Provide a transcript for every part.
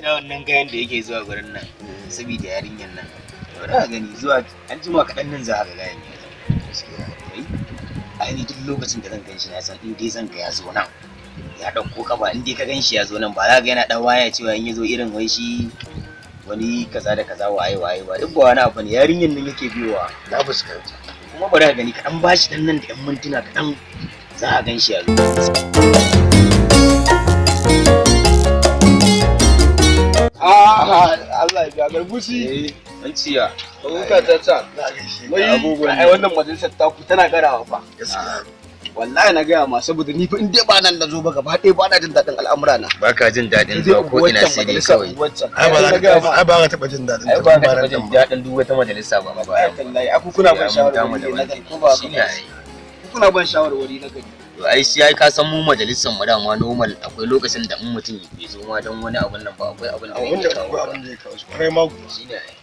Kaina wannan gayan da yake zuwa gurin nan saboda yarinyar nan. To da gani zuwa an jima kaɗan nan za ka ga gayan ya zo. Gaskiya. Kai, ai ni duk lokacin da zan ganshi na san in dai zan ga ya zo nan. Ya ɗauko kafa in dai ka ganshi ya zo nan ba za ka ga yana ɗan waya cewa in ya zo irin wai shi wani kaza da kaza waye waye ba, duk ba wani abu ne, yarinyar nan yake biyowa. Na fuskanta. Kuma bari ka gani kaɗan bashi ɗan nan da 'yan mintuna kaɗan za a gan shi ya zo. Ah, Allah ya garbusi. An ciya. Huta ta ta. Na gaishe. Wai Abubuwan ai wannan majalisar taku tana garawa fa. Gaskiya. Wallahi na gaya ma, saboda ni fa in dai ba nan na zo ba, gaba ɗaya ba na jin daɗin al'amura na. Ba ka jin daɗin zuwa ko ina sai dai kawai. Ai ba za ka ai ba ka taɓa jin daɗin Ai ta ba ka ba taɓa nan jin ba. daɗin duk wata majalisa ba ma ba. Ai tallahi, aku kuna ban shawarwari ne na gari ko ba Shi ne ai. kuna ban shawarwari na gari. To ai shi ai ka san mu majalisar mu dama normal akwai lokacin da in mutum bai zo ma don wani abun nan ba, akwai abun da Abin da yake kawo. akwai abin da ya kawo shi. Kwarai ma kuwa. Shi ne ai.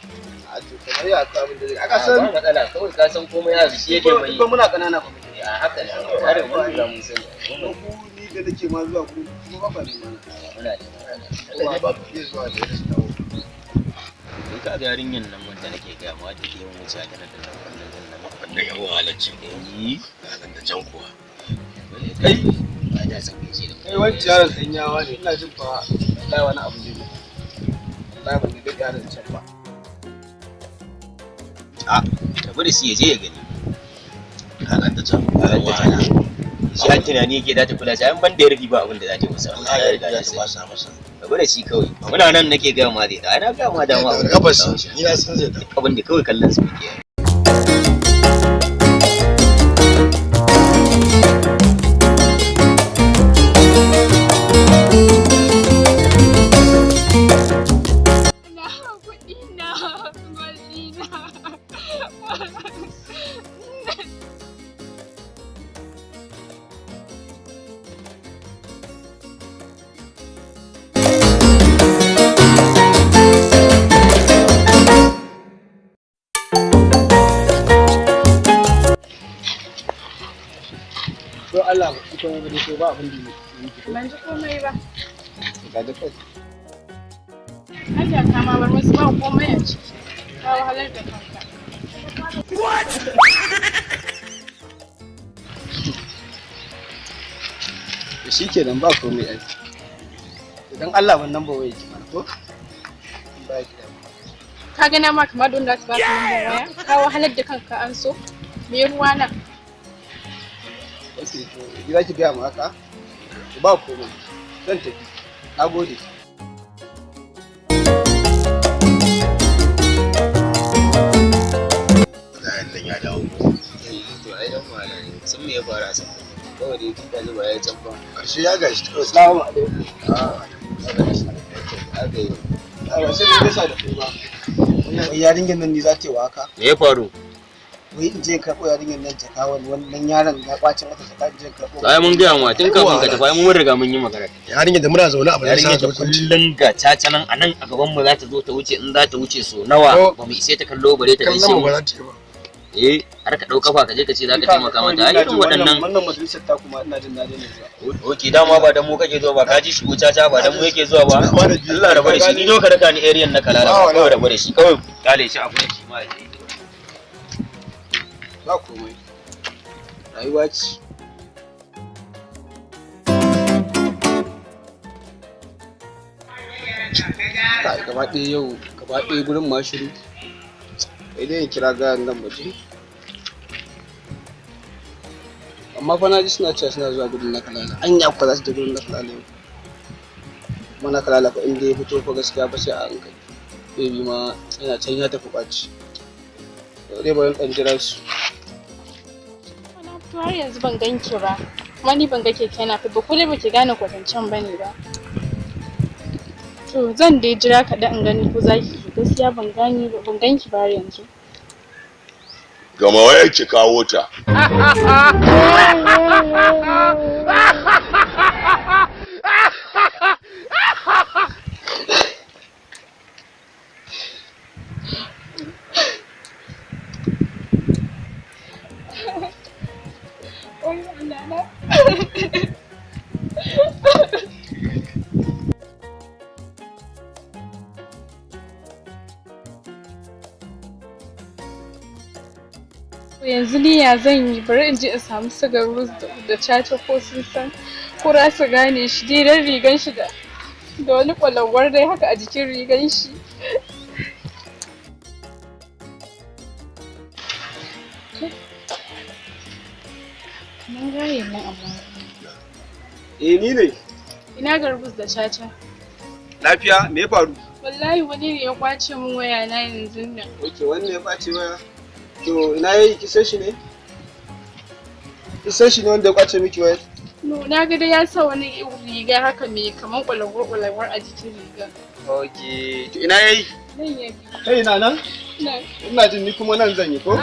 A to kamar ya ka abin da zai. Aka A, ba san matsala kawai, ka san komai ya shi yake mai. ba muna ƙanana ba muke. A haka ne. Har mun riga mun sani. Kuma ku ni da nake ma zuwa ku kuma ba ba ne mana. Muna neman. Allah ne ba ku iya zuwa da ya dawo. In ka ga yarinyar nan wanda nake gaya ma ta ke yin wuce tana da nan wannan din nan. Wannan yan halarci. Eh. Nan da can kuwa. Kai ba ta san gaishe da Kai wancan yaron sanyawa ne, ina jin fa wallahi wani abu ne. Wallahi ban ga yaron can ba. A tafi da shi ya je ya gani. Nan da can. Nan da can. Shi har tunani yake za ta kula shi, an ban da ya rufi ba abin da za ta yi masa. Allah ya riga ya ba sa masa. Tafi da shi kawai. Muna nan nake gaya ma zai da ana gaya ma dama abin da Gabas ya kawo shi. ni na san zai dawo. Abin da kawai kallon su muke yi. Na kuɗi na kuɗi na. Don Allah ba ku komai ba dai, ko ba abin da yake. Ban ji komai ba. Ga da kai. Allah ka ma bar musu, ba komai a ciki. Ka wahalar da kanka. To shikenan, ba komai ai. Idan Allah wannan ba wai ki mana ko? Ba ki da. Ka ga na ma kamar don da su ba ka lambar waya. Ka wahalar da kanka an so. Me ruwa na? Okay, to za ki gaya mu haka? To ba komai. Zan tafi. Na gode. Gayan nan ya dawo. To ai dan wahala ne. Sun me ya fara a san. Kawai dai tun da zuba ya can ba. Karshe ya gashi kawai. Assalamu alaikum. Ah, aka yi. A ba sai mun gaisa da kai ba. Wai yarinyar nan ne za ta yi wa haka? Me ya faru? Wai in je in karɓo yarinyar nan jaka, wani wannan yaron ya ƙwace mata jaka, in je in karɓo. Ai mun gaya ma tun kafin ka tafi, ai mun riga mun yi magana. Yarinyar da muna zaune a majalisa Yarinyar da ta wuce. kullum ga caca nan a nan a gaban mu za ta zo ta wuce, in za ta wuce so nawa Oh. ba mu ishe ta kallo bare ta gaishe Kallon mu mu. ba za ta yi ba. Eh, har ka ɗau kafa ka je ka ce za ka taimaka mata. Ai irin waɗannan. Wannan majalisar ta kuma ina jin na daina zuwa. Oke, dama ba dan mu kake zuwa ba, ka ji shigo caca ba dan mu yake zuwa ba. Ba da biyu. Allah rabu da shi, ni zo ka raka ni area na kalala Ba wani kawai, rabu da shi kawai, kale shi a gurin shi ma ya je. Ba komai. Rayuwa ce. Kai gaba ɗaya yau gaba ɗaya gurin ma shiru. Sai dai in kira gayan nan waje. Amma fa na ji suna cewa suna zuwa gurin na kalala. Anya kuwa za su je gurin na kalala yau. Kuma na kalala fa inda ya fito fa gaskiya fa sai a hankali. Baby ma yana can ya tafi ɓaci. Yau dai bari in ɗan jira su. Na fito har yanzu ban ganki ba. Kuma ni ban ga keke na ba, ko dai baki gane kwatancen bane ba. To zan dai jira kaɗan in gani ko za ki zo. Gaskiya ban gani ba, ban ganki ba har yanzu. Gama wayar ki kawo ta. Wai Allah na. Yanzu ni ya zan yi, bari in je in samu su Garus da Caca ko sun san ko za su gane shi dai dan rigan shi da wani kwalawar dai haka a jikin rigan shi. Mun gaye nan amma. Eh, ni ne. Ina Garbus da Caca? Lafiya, me ya faru? Wallahi wani ne ya kwace min waya na yanzu nan. Ok, wannan ya kwace waya. To ina yayi, kisan shi ne? Kisan shi ne wanda ya kwace miki waya? No, na ga dai ya sa wani riga haka mai kaman kwalawar kwalawar a jikin riga. Ok, to ina yayi? Nan ya bi. Kai, ina nan? Nan. Ina jin ni kuma nan zan yi ko?